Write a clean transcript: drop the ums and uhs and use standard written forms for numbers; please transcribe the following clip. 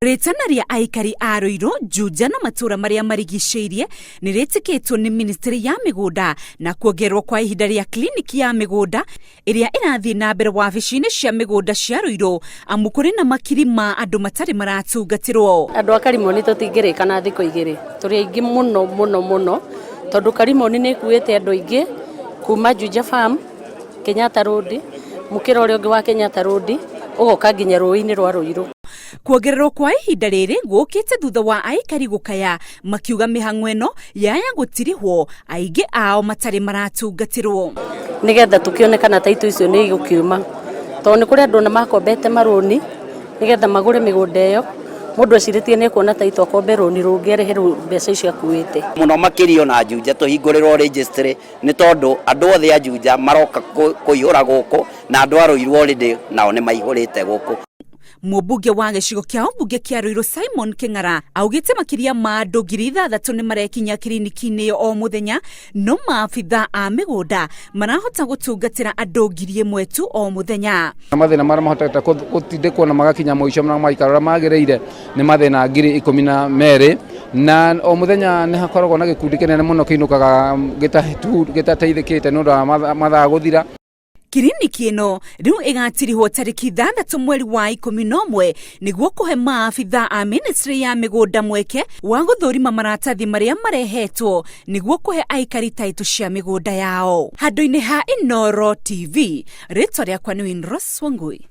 Rĩtana rĩa aikari a Ruiru, Juja na matũũra marĩa marigicĩirie nĩ rĩtĩkĩtwo nĩ ministry ya mĩgũnda na kuongererwo kwa ihinda rĩa kliniki ya mĩgũnda ĩrĩa ĩrathiĩ na mbere wabici-inĩ cia mĩgũnda cia Ruiru amu kũrĩ na makiri ma andũ matarĩ maratungatĩrwo. Andũ a Karimoni tũtingĩrĩka na thikũ igĩrĩ, tũrĩ aingĩ mũno mũno mũno tondũ Karimoni nĩ ĩkuĩte andũ aingĩ kuma Juja Farm, Kenyatta Road, mũkĩra ũrĩa ũngĩ wa Kenyatta Road, ũgoka nginya rũĩ-inĩ rwa Ruiru. Kuongererwo kwa ihinda rĩrĩ gũkĩte thutha wa aikari gũkaya makiuga mĩhang'o ĩno yaya gũtirihwo aingĩ ao matarĩ maratungatĩrwo. Nĩgetha tũkĩone kana taitũ icio nĩ igũkiuma tondũ nĩ kũrĩ andũ ona makombete marũni nĩgetha magũre mĩgũnda ĩyo mũndũ ecirĩtie nĩ ekuona taitũ akombe rũni rũngĩ arĩhe mbeca icio akuĩte. Mũno makĩria ona Juja tũhingũrĩrwo registry nĩ tondũ andũ othe a Juja maroka kũihũra gũkũ na andũ a Ruiru already nao nĩ maihũrĩte gũkũ. Mũmbunge wa gĩcigo kĩa ũmbunge kĩa Ruiru Simon Kĩng'ara augĩte makĩria ma andũ 6,000 nĩ marekinyia kiriniki-inĩ ĩyo o mũthenya, no maabitha a mĩgũnda marahota gũtungatĩra andũ 1,000 tu o mũthenya. Mathĩna marĩa mahotete gũtindĩkwo na magakinya mũico na magaikara ũrĩa magĩrĩire nĩ mathĩna 12,000 na o mũthenya nĩ hakoragwo na gĩkundi kĩnene mũno kĩinũkaga gĩtateithĩkĩte nĩ ũndũ wa mathaa gũthira. Kiriniki ĩno rĩu ĩgatirihwo tarĩki 6 mweri wa 11 nĩguo kũhe maabitha a ministry ya mĩgũnda mweke wa gũthũrima maratathi marĩa marehetwo nĩguo kũhe aikari taitũ cia mĩgũnda yao. Handũ-inĩ ha Inooro TV, rĩtwa rĩakwa nĩ Winrose Wangui.